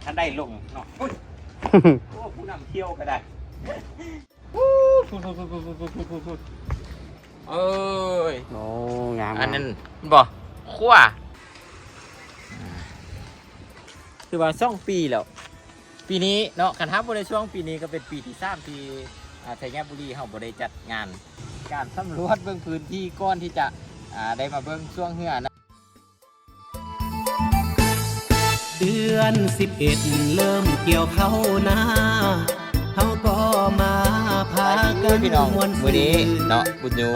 ຄັນໄດ້ລົງເນາະ. ໂອ້ຍ ໂອ້ ຜູ້ນຳທ່ຽວກໍໄດ້. ເອີຍ ໂອ້ ງາມໆ ອັນນັ້ນບໍ່? ຂົວ ຖືວ່າສອງປີແລ້ວ ປີນີ້ເນາະ. ຄັນຖ້າບໍ່ໄດ້ຊ່ວງປີນີ້ ກໍເປັນປີທີສາມທີ່ ອາ ໄຊຍະບູລີເຮົາບໍ່ໄດ້ຈັດງານການສຳຫຼວດເບິ່ງພື້ນທີ່ ກ່ອນທີ່ຈະ ອາ ໄດ້ມາເບິ່ງຊ່ວງເຮືອນະ. ເດືອນສິບເອັດເລີ່ມກ່ຽວເຂົ້ານາ ເຮົາກໍມາພາກັນ ພີ່ນ້ອງ ມ່ວນຊື່ນ. ມື້ນີ້ເນາະ ບຸນຍູ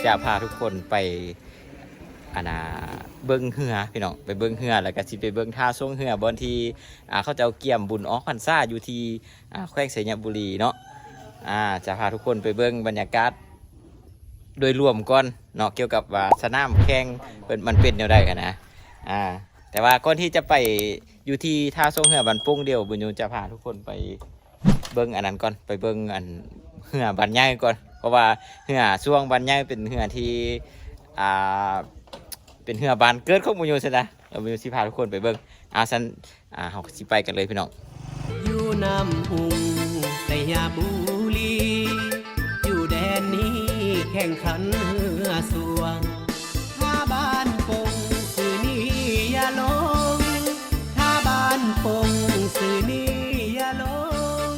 ຈະພາທຸກຄົນໄປ ອັນນ່າ ເບິ່ງເຮືອພີ່ນ້ອງ ໄປເບິ່ງເຮືອ ແລ້ວກໍຊິໄປເບິ່ງທ່າຊ່ວງເຮືອ ບ່ອນທີ່ ອາ ເຂົາເຈົ້າກຽມບຸນອອກພັນສາຢູ່ທີ່ ອາ ແຂວງໄຊຍະບູລີເນາະ. ອາ ຈະພາທຸກຄົນໄປເບິ່ງບັນຍາກາດໂດຍລວມກ່ອນເນາະ ກ່ຽວກັບວ່າສະໜາມແຂ່ງເພິ່ນມັນເປັນແນວໃດຫັ້ນນະ. ອາ ແຕ່ວ່າກ່ອນທີ່ຈະໄປຢູ່ທີ່ທ່າຊ່ວງເຮືອບ້ານໂປ່ງ ດຽວບຸນຍູຈະພາທຸກຄົນໄປເບິ່ງອັນນັ້ນກ່ອນ ໄປເບິ່ງອັນເຮືອບ້ານໃຫຍ່ກ່ອນ ເພາະວ່າເຮືອຊ່ວງບ້ານໃຫຍ່ເປັນເຮືອທີ່ ອາ ເປັນເຮືອບ້ານເກີດຂອງບຸນຍູຊັ້ນນະ. ເອີ ບຸນຍູຊິພາທຸກຄົນໄປເບິ່ງ. ອາ ຊັ້ນ ອາ ເຮົາກໍຊິໄປກັນເລີຍພີ່ນ້ອງ. ຢູ່ນ້ຳຮຸ່ງ ໄຊຍະບູລີ ຢູ່ແດນນີ້ແຂ່ງຂັນເຮືອຊ່ວງ ຖ້າບ້ານປົງຊື່ນີ້ຢ່າຫຼົງ ຖ້າບ້ານປົງຊື່ນີ້ຢ່າຫຼົງ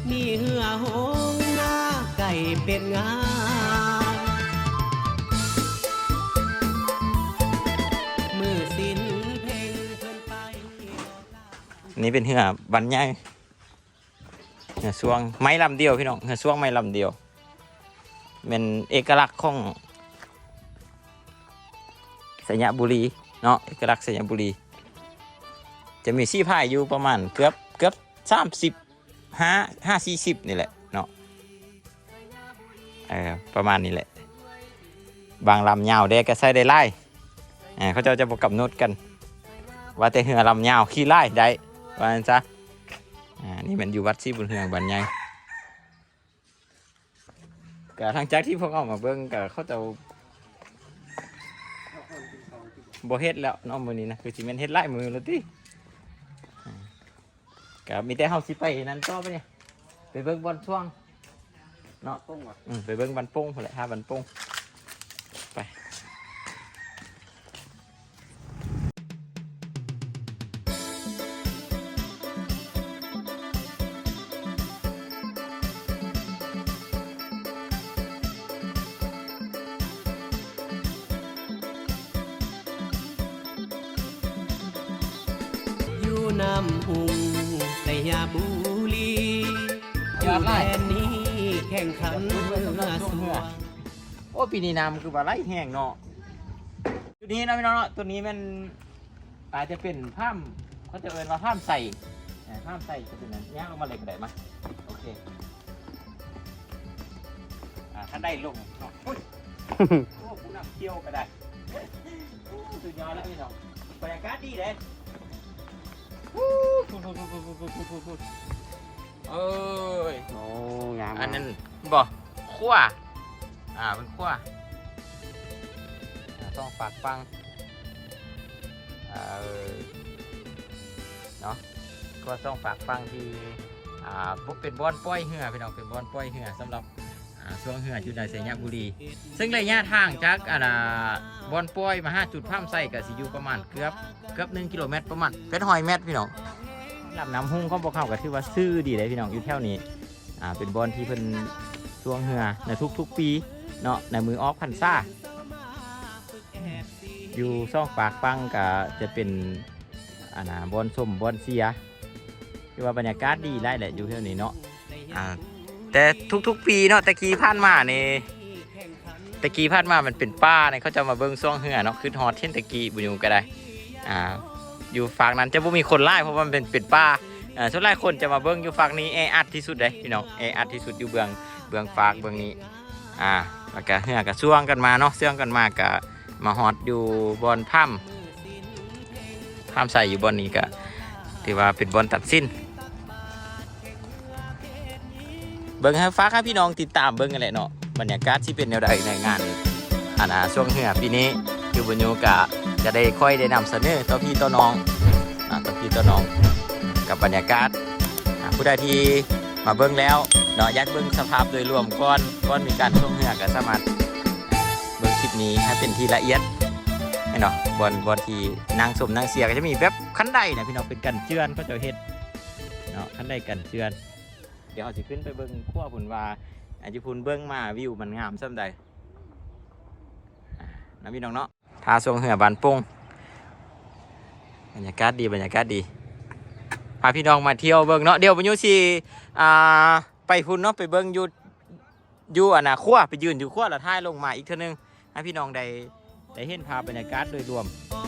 ມີເຮືອຫົງມາໃກ້ເປັນງານ ມື້ສິ້ນເພັງເພິ່ນໄປ. ນີ້ເປັນເຮືອບ້ານໃຫຍ່ ເຮືອຊ່ວງໄມ້ລຳດຽວພີ່ນ້ອງ ເຮືອຊ່ວງໄມ້ລຳດຽວ ແມ່ນເອກະລັກຂອງໄຊຍະບູລີເນາະ ເອກະລັກໄຊຍະບູລີ ຈະມີສີພາຍຢູ່ປະມານເກືອບ ເກືອບສາມສິບ ຫາ ຫາສີ່ສິບນີ້ແຫຼະເນາະ ເອີ ປະມານນີ້ແຫຼະ. ບາງລຳຍາວແດ່ກໍໃຊ້ໄດ້ຫຼາຍ ເອີ ເຂົາເຈົ້າຈະບໍ່ກຳນົດກັນ ວ່າແຕ່ເຮືອລຳຍາວຂີ່ຫຼາຍໄດ້ ວ່າຊັ້ນຊະ. ອາ ນີ້ແມ່ນຢູ່ວັດສີບຸນເຮືອງບ້ານໃຫຍ່ ກໍຫຼັງຈາກທີ່ພວກເຮົາມາເບິ່ງ ກໍເຂົາເຈົ້າບໍ່ເຮັດແລ້ວເນາະ ມື້ນີ້ນະ ຄືຊິແມ່ນເຮັດຫຼາຍມື້ແລ້ວຕິ. ກໍມີແຕ່ເຮົາຊິໄປນັ້ນຕໍ່ໄປນີ້ ໄປເບິ່ງບ່ອນຊ່ວງເນາະ ອືມ ໄປເບິ່ງບ້ານໂປ່ງພຸ້ນແຫຼະ ຖ້າບ້ານໂປ່ງ ໄປ. ຢູ່ນ້ຳຮຸ່ງ ໄຊຍະບູລີ ຢູ່ແດນນີ້ແຂ່ງຂັນເຮືອຊ່ວງ. ໂອ້ ປີນີ້ນ້ຳຄືວ່າໄຫຼແຮງເນາະ. ຈຸດນີ້ເນາະພີ່ນ້ອງເນາະ ໂຕນີ້ແມ່ນ ອາດຈະເປັນພາມ ເຂົາຈະເອີ້ນວ່າພາມໃສ ເອີ ພາມໃສຈະເປັນຫຍັງ ຍ່າງອອກມາເລີຍກໍໄດ້ ມາ ໂອເຄ. ອາ ຄັນໄດ້ລົງເນາະ ໂອ້ຍ ໂອ້ ຜູ້ນຳທ່ຽວກໍໄດ້ ໂອ້ ສຸດຍອດແລ້ວພີ່ນ້ອງ ບັນຍາກາດດີເດ້. ເອີຍ ໂອ້ ງາມ ອັນນັ້ນບໍ່? ຂົວ ອາ ເປັນຂົວ ອາ ສອງປາກຝັ່ງ ເອີ ເນາະ ຂົວສອງປາກຝັ່ງທີ່ ອາ ເປັນບ່ອນປ່ອຍເຮືອພີ່ນ້ອງ ເປັນບ່ອນປ່ອຍເຮືອສຳລັບ ອາ ຊ່ວງເຮືອຢູ່ໃນໄຊຍະບູລີ ເຊິ່ງໄລຍະທາງຈາກ ອັນນ່າ ບ່ອນປ່ອຍມາຫາຈຸດພາມໃສກໍຊິຢູ່ປະມານເກືອບ ເກືອບໜຶ່ງກິໂລແມັດ ປະມານແປດຮ້ອຍແມັດພີ່ນ້ອງ. ລຳນ້ຳຮຸ່ງຂອງພວກເຮົາກໍຖືວ່າຊື່ດີເດ້ພີ່ນ້ອງ ຢູ່ແຖວນີ້ ອາ ເປັນບ່ອນທີ່ເພິ່ນຊ່ວງເຮືອໃນທຸກໆປີເນາະ ໃນມື້ອອກພັນສາ. ຢູ່ສອງປາກຝັ່ງກໍຈະເປັນ ອັນນ່າ ບ່ອນຊົມ ບ່ອນເຊຍ ຖືວ່າບັນຍາກາດດີຫຼາຍແຫຼະ ຢູ່ແຖວນີ້ເນາະ. ອາ ແຕ່ທຸກໆປີເນາະ ແຕ່ກີ້ຜ່ານມານີ້ ແຕ່ກີ້ຜ່ານມາມັນເປັນປ່ານີ້ ເຂົາເຈົ້າມາເບິ່ງຊ່ວງເຮືອເນາະ ຄຶດຮອດເຫັນແຕ່ກີ້ ບຸນຍູກໍໄດ້. ອາ ຢູ່ຟາກນັ້ນຈະບໍ່ມີຄົນຫຼາຍ ເພາະວ່າມັນເປັນ ເປັນປ່າ. ເອີ ສ່ວນຫຼາຍຄົນຈະມາເບິ່ງຢູ່ຟາກນີ້ ແອອັດທີ່ສຸດເດ້ພີ່ນ້ອງ ແອອັດທີ່ສຸດຢູ່ເບື້ອງ ເບື້ອງຟາກເບື້ອງນີ້. ອາ ແລ້ວກະເຮືອກະຊ່ວງກັນມາເນາະ ຊ່ວງກັນມາກະມາຮອດຢູ່ບ່ອນພາມ ພາມໃສຢູ່ບ່ອນນີ້ກະຖືວ່າເປັນບ່ອນຕັດສິນ. ເບິ່ງໃຫ້ ຝາກໃຫ້ພີ່ນ້ອງຕິດຕາມເບິ່ງກັນແຫຼະເນາະ ບັນຍາກາດຊິເປັນແນວໃດໃນງານ ອັນນ່າ ຊ່ວງເຮືອປີນີ້ ຄືບຸນຍູກະຈະໄດ້ ຄ່ອຍໄດ້ນຳສະເໜີຕໍ່ພີ່ຕໍ່ນ້ອງ ອາ ຕໍ່ພີ່ຕໍ່ນ້ອງ. ກັບບັນຍາກາດ. ອ່າ ຜູ້ໃດທີ່ມາເບິ່ງແລ້ວເນາະ ຢາກເບິ່ງສະພາບໂດຍລວມກ່ອນ ກ່ອນມີການຊ່ວງເຮືອ ກໍສາມາດເບິ່ງຄລິບນີ້ໃຫ້ເປັນທີ່ລະອຽດເນາະ. ບ່ອນ ບ່ອນທີ່ນັ່ງຊົມນັ່ງເຊຍ ກໍຈະມີແບບຄັນໄດນະພີ່ນ້ອງ ເປັນກັນເຈື່ອນ ເຂົາເຈົ້າເຮັດເນາະ ຄັນໄດກັນເຈື່ອນ. ດຽວເຮົາຊິຂຶ້ນໄປເບິ່ງຂົວພຸ້ນວ່າ ອ່າ ຢູ່ພຸ້ນເບິ່ງມາວິວມັນງາມສ່ຳໃດ ອ່າ ນະພີ່ນ້ອງເນາະ. ທ່າຊ່ວງເຮືອບ້ານໂປ່ງ ບັນຍາກາດດີ ບັນຍາກາດດີ ພາພີ່ນ້ອງມາທ່ຽວເບິ່ງເນາະ. ດຽວບຸນຍູຊິ ອ່າ ໄປພຸ້ນເນາະ ໄປເບິ່ງຢູ່ ຢູ່ອັນນ່າຂົວ ໄປຢືນຢູ່ຂົວ ແລ້ວຖ່າຍລົງມາອີກເທື່ອໜຶ່ງ ໃຫ້ພີ່ນ້ອງໄດ້ ໄດ້ເຫັນພາບບັນຍາກາດໂດຍລວມ.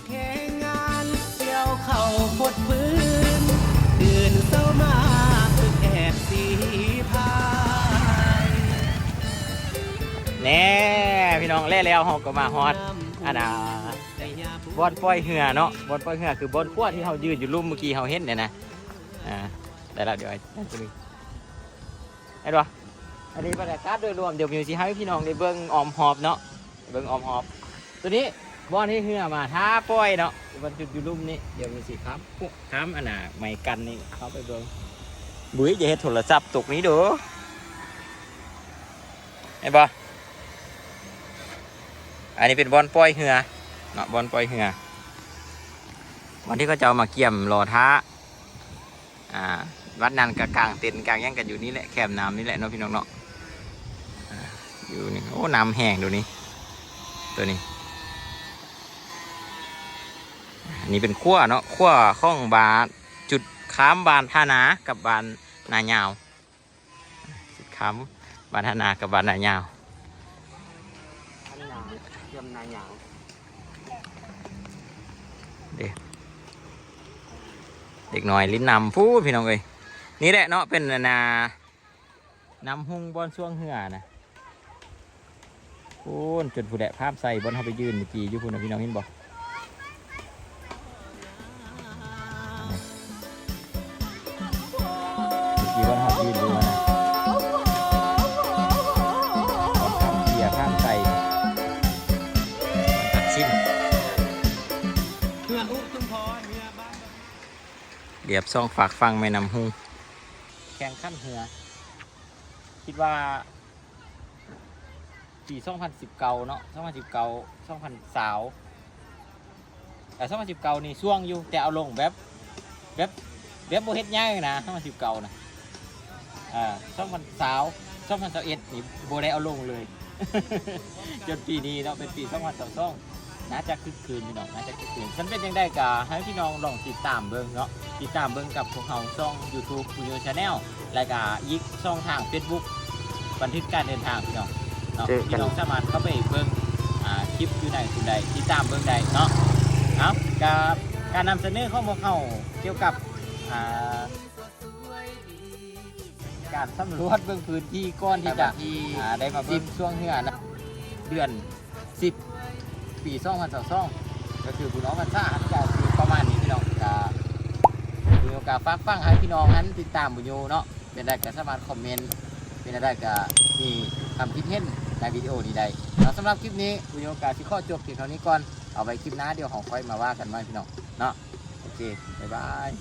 ແຂງງານກ່ຽວເຂົ້າຟົດຟື້ນ ຕື່ນເຊົ້າມາຝຶກແອບສີພາຍ. ແນ່ ພີ່ນ້ອງ ແລ້ວ ແລ້ວເຮົາກໍມາຮອດອັນນ່າ ບ່ອນປ່ອຍເຮືອເນາະ. ບ່ອນປ່ອຍເຮືອຄືບ່ອນຂົວທີ່ເຮົາຢືນຢູ່ລຸ່ມເມື່ອກີ້ເຮົາເຫັນນີ້ນະ. ອ່າ ໄດ້ແລ້ວ ດຽວໃຫ້ ເຫັນບໍ່? ອັນນີ້ບັນຍາກາດໂດຍລວມ ດຽວມີຊິໃຫ້ພີ່ນ້ອງໄດ້ເບິ່ງອ້ອມຮອບເນາະ ເບິ່ງອ້ອມຮອບ. ໂຕນີ້ບ່ອນທີ່ເຮືອມາຖ້າປ່ອຍເນາະ ມັນຈຸດຢູ່ລຸ່ມນີ້. ດຽວມີຊິຂ້າມ ຂ້າມອັນນ່າໄມ້ກັນນີ້ເຂົ້າໄປເບິ່ງ. ບຸ້ຍ ຢ່າເຮັດໂທລະສັບຕົກນີ້ເດີ້ ເຫັນບໍ່? ອັນນີ້ເປັນບ່ອນປ່ອຍເຮືອເນາະ ບ່ອນປ່ອຍເຮືອ ບ່ອນທີ່ເຂົາເຈົ້າມາກຽມລໍຖ້າ. ອ່າ ວັດນັ້ນກໍກາງເຕັນກາງຫຍັງກັນຢູ່ນີ້ແຫຼະ ແຄມນ້ຳນີ້ແຫຼະເນາະ ພີ່ນ້ອງເນາະ. ອ່າ ຢູ່ນີ້ ໂອ້ ນ້ຳແຮງໂຕນີ້ ໂຕນີ້. ອັນນີ້ເປັນຂົວເນາະ ຂົວຂອງບ້ານ ຈຸດຂ້າມບ້ານທ່ານາກັບບ້ານນາຍາວ. ຂ້າມບ້ານທ່ານາກັບບ້ານນາຍາວ ເດ້ ເດັກນ້ອຍຫຼິ້ນນ້ຳພຸ້ນ ພີ່ນ້ອງເອີຍ. ນີ້ແຫຼະເນາະ ເປັນອັນນ່າ ນ້ຳຮຸ່ງບ່ອນຊ່ວງເຮືອນະ. ໂອ້ ຈົນພຸ້ນແຫຼະ ພາບໃສ່ບ່ອນເຮົາໄປຢືນເມື່ອກີ້ຢູ່ພຸ້ນນະ ພີ່ນ້ອງເຫັນບໍ່? ເມື່ອກີ້ບ່ອນເຮົາຢືນຢູ່ຫັ້ນນະ ບ່ອນຂ້າມເຊຍ ຂ້າມໄຊ ຕັດສິນ ລຽບສອງຟາກຝັ່ງແມ່ນ້ຳຮຸ່ງ ແຂ່ງຂັນເຮືອ ຄິດວ່າ ປີສອງພັນສິບເກົ້າເນາະ ສອງພັນສິບເກົ້າ ສອງພັນຊາວ ເອີ ສອງພັນສິບເກົ້ານີ້ຊ່ວງຢູ່ ແຕ່ເອົາລົງແບບ ແບບ ແບບບໍ່ເຮັດຫຍັງນະ ສອງພັນສິບເກົ້ານະ. ເອີ ສອງພັນຊາວ ສອງພັນຊາວເອັດນີ້ບໍ່ໄດ້ເອົາລົງເລີຍ ຈົນປີນີ້ເນາະ ເປັນປີສອງພັນຊາວສອງ ໜ້າຈະຄຶກຄື້ນພີ່ນ້ອງ ໜ້າຈະຄຶກຄື້ນ. ຄັນເປັນຈັ່ງໃດກໍໃຫ້ພີ່ນ້ອງລອງຕິດຕາມເບິ່ງເນາະ ຕິດຕາມເບິ່ງກັບພວກເຮົາຊ່ອງຢູທູບ ບຸນຍູ Channel ແລະກະອີກຊ່ອງທາງເຟສບຸກ ບັນທຶກການເດີນທາງ ພີ່ນ້ອງເນາະ. ເຈີກັນ ພີ່ນ້ອງສາມາດເຂົ້າໄປເບິ່ງ ອ່າ ຄລິບຢູ່ໃນພຸ້ນໃດ ຕິດຕາມເບິ່ງໄດ້ເນາະ. ເອົາ ກະການນຳສະເໜີຂອງພວກເຮົາກ່ຽວກັບ ອ່າ ການສຳຫຼວດເບິ່ງພື້ນທີ່ກ່ອນທີ່ຈະ ອ່າ ໄດ້ມາເບິ່ງຊ່ວງເຮືອນະ ເດືອນສິບ ປີສອງພັນຊາວສອງ ກໍຄືບຸນອອກພັນສາ ກໍຄືປະມານນີ້ພີ່ນ້ອງ. ກໍ ມີໂອກາດຝາກຝັງໃຫ້ພີ່ນ້ອງຫັ້ນຕິດຕາມບຸນຍູເນາະ ເປັນໃດກໍສາມາດຄອມເມັນ ເປັນໃດກໍມີຄຳຄິດເຫັນໃນວິດີໂອນີ້ໄດ້ເນາະ. ສຳລັບຄລິບນີ້ ບຸນຍູກໍຊິຂໍຈົບພຽງເທົ່ານີ້ກ່ອນ ເອົາໄວ້ຄລິບໜ້າ ດຽວເຮົາຄ່ອຍມາວ່າກັນໃໝ່ພີ່ນ້ອງເນາະ. ໂອເຄ ບາຍບາຍ.